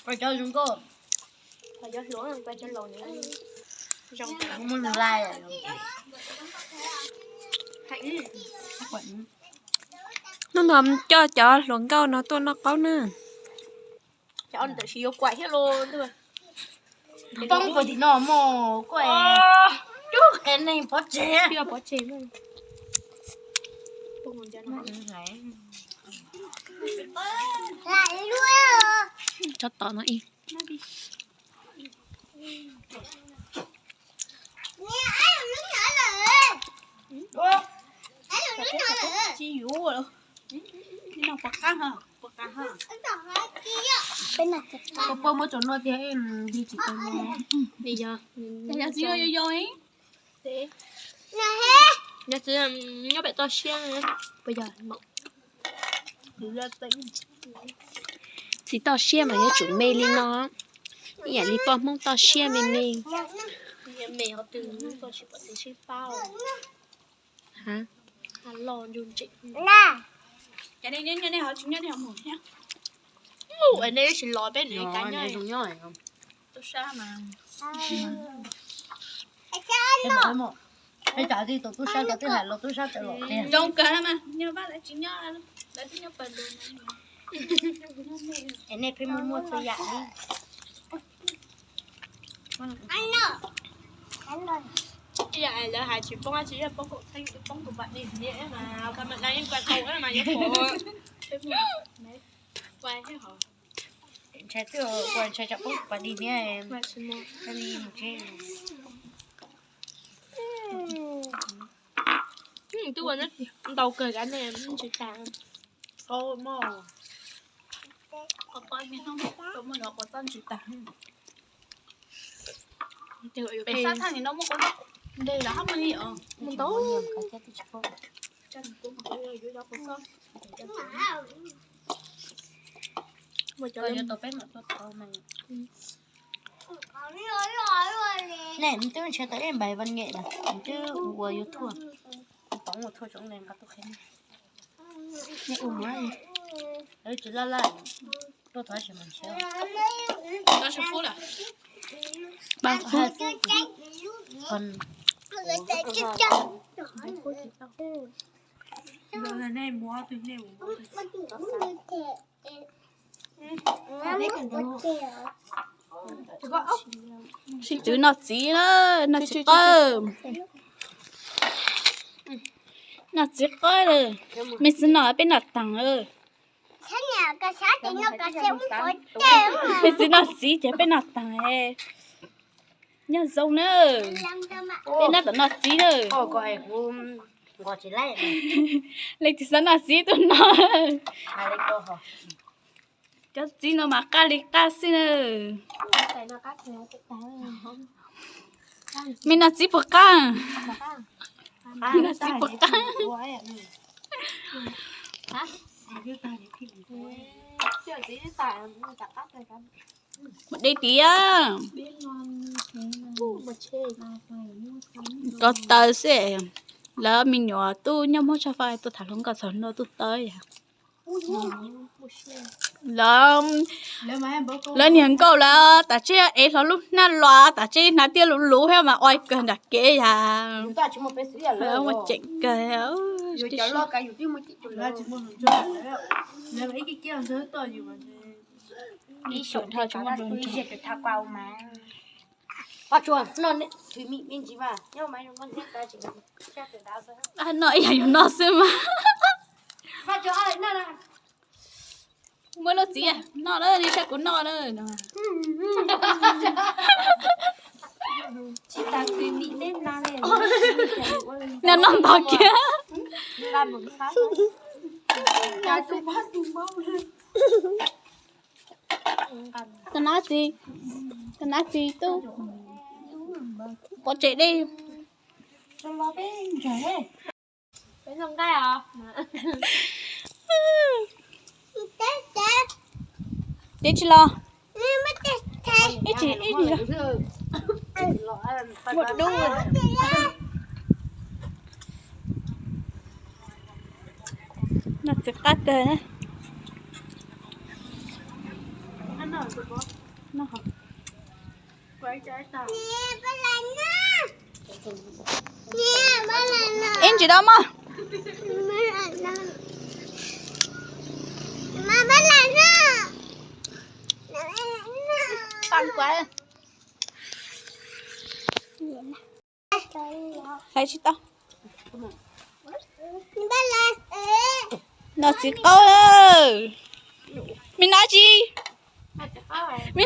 Cov zoo nkauj. Hnub no coj cov hluas nkauj no tuaj noj qaub na. Poob puag tim no mog, kuj cub qe neeg pov tseg. Tso tom no ib. Tsis yuav, puas qab, puas qab. Koj puas muab tso no tiag, li tsis tau no. Yog txiv yog yog yog. Yog txiv nyob pem toj siab puas yog? Txiv toj siab mas yuav tsum me li no, ib yam li poj Hmoob toj siab me me. Nej tsis los peb nws ka nyob. Peb cov tib tus tub sab cov twb hais los tub sab tawm los tiag. Zoo kawg mas, nyob vaj lawv tsis nyob, lawv twb nyob pawg lug. Es nej pheej muaj muaj txhua yam li. Ib yam lawv hais tsis poob, tsis yog poob kaum txheej, poob tus pas dej mas, ka mas na yeej ka tau mas yuav poob. Ntshai twb ua ntshai tsam poob tus pas dej thiab. Twb ua ntau kawg kab ne, tsis tas. Peb sab thaj ni no muaj qhov ntej los hab muaj li os. Muaj ntau. Nej twb ntshe tau ib npais vaj nyem na, twb ua YouTube, tau ua thuaj tsoom neeg nqa tuaj qhia. Nej ua mas, lawv tsis laj laj, tuaj thov tsis mas ntshe. Sib tw noj txiv na, noj txiv qawj. Noj txiv qawj lawm, mej txiv noj peb noj taag. Mej txiv noj txiv ces peb noj taag. Nyob zoo na, peb nab tom noj txiv na. Leej twg xav noj txiv tuaj noj. Cov txiv no mas qab li qab xwb na. Mej noj txiv puas qab? Noj txiv puas qab? Mus de tiav. Koj taw xwb, lawv me nyuam tub nyob Hmoob Tsab Faj tuaj tham hluas nkauj txog no tuaj taw yam. Lawv niag nkauj lawv tas tseb ev hlo lub hnab los tas tseb hnav tiab luv luv thiab mas ua kawg nram kev yam. Ua tseem kawg. Noj ib yam yus noj xwb mas. Muaj lub txiv noj lawm, li saib kuv noj lawm. Noj noj ntog kiag. Tus nab txiv, tus nab txiv tub, pov tseg dej. Ces tsis los, ib tsis ib tsis los. Muaj dub. Noj txiv qab kawg. Ib ntsis dab mog. Hais tsis tau. Noj txiv qaub lawm. Me nab tsi? Me